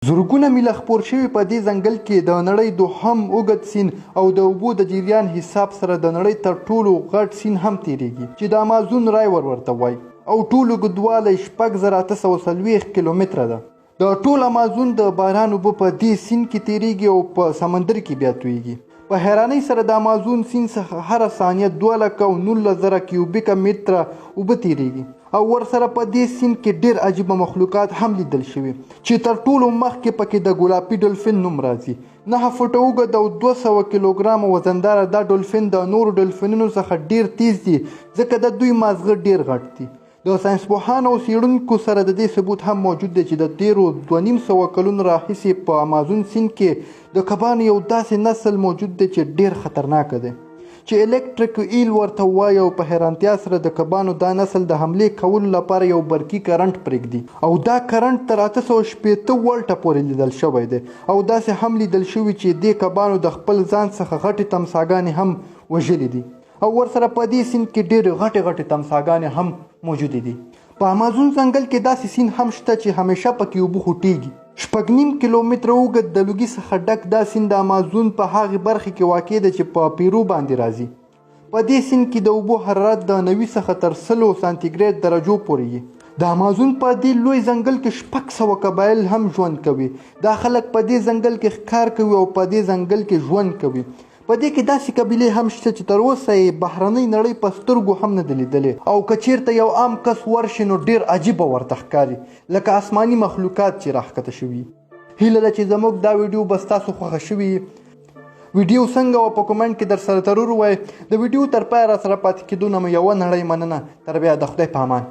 زرګونه میله خپور شوي په دې ځنګل کې د نړۍ دوهم اوږد سیند او د اوبو د جریان حساب سره د نړۍ تر ټولو غټ سیند هم تیریږي چې د امازون رایور ورته وایي او ټول اوږدوالی 6840 کیلومتره ده. د ټول امازون د باران اوبه په دې سیند کې تیریږي او په سمندر کې بیا تویږي. په حیرانۍ سره د امازون سیند څخه هره ثانیه 2,19,000 کیوبیکه متره اوبه تیریږي او ورسره په دې سیند کې ډیر عجیبه مخلوقات هم لیدل شوي چې تر ټولو مخکې پکې د ګلابي ډولفین نوم راځي. 9 فوټه اوږد او 200 کیلوګرامه وزنداره دا ډولفین د نورو ډولفینونو څخه ډیر تیز دي ځکه د دوی مازغه ډیر غټ دي. د ساینسپوهانو او څېړونکو سره د دې ثبوت هم موجود دی چې د تېرو 250 کلونو راهیسې په امازون سیند کې د کبانو یو داسې نسل موجود دی چې ډیر خطرناک دی چې الکتریک ایل ورته وایي او په حیرانتیا سره د کبانو دا نسل د حملې کولو لپاره یو برقي کرنټ پرېږدي او دا کرنټ تر 860 ولټه پورې لیدل شوی دی او داسې هم لیدل شوي چې دې کبانو د خپل ځان څخه غټې تمساګانې هم وژلې دي او ورسره په دې سیند کې ډېرې غټې غټې تمساګانې هم موجودې دي. په امازون ځنګل کې داسې سیند هم شته چې همیشه پکې اوبه خوټېږي. 6.5 کیلومتره اوږد د لوګي څخه ډک دا سیند د امازون په هغې برخې کې واقع دی چې په پیرو باندې راځي. په دې سیند کې د اوبو حرارت د 90 څخه تر 100 سانتي ګریډ درجو پورې وي. د امازون په دې لوی ځنګل کې 600 قبایل هم ژوند کوي. دا خلک په دې ځنګل کې ښکار کوي او په دې ځنګل کې ژوند کوي. په دې کې داسې قبیلې هم شته چې تر اوسه یې بهرنۍ نړۍ په سترګو هم نه ده لیدلې او که چیرته یو عام کس ورشي نو ډیر عجیبه ورته ښکاري لکه آسماني مخلوقات چې راښکته شوي. هیله ده چې زموږ دا ویډیو به ستاسو خوښه شوي. ویډیو څنګه وه په کومنټ کې در سره ضرور ووایئ. د ویډیو تر پایه را سره پاتې کېدو نه مو یوه نړۍ مننه. تر بیا د خدای په امان.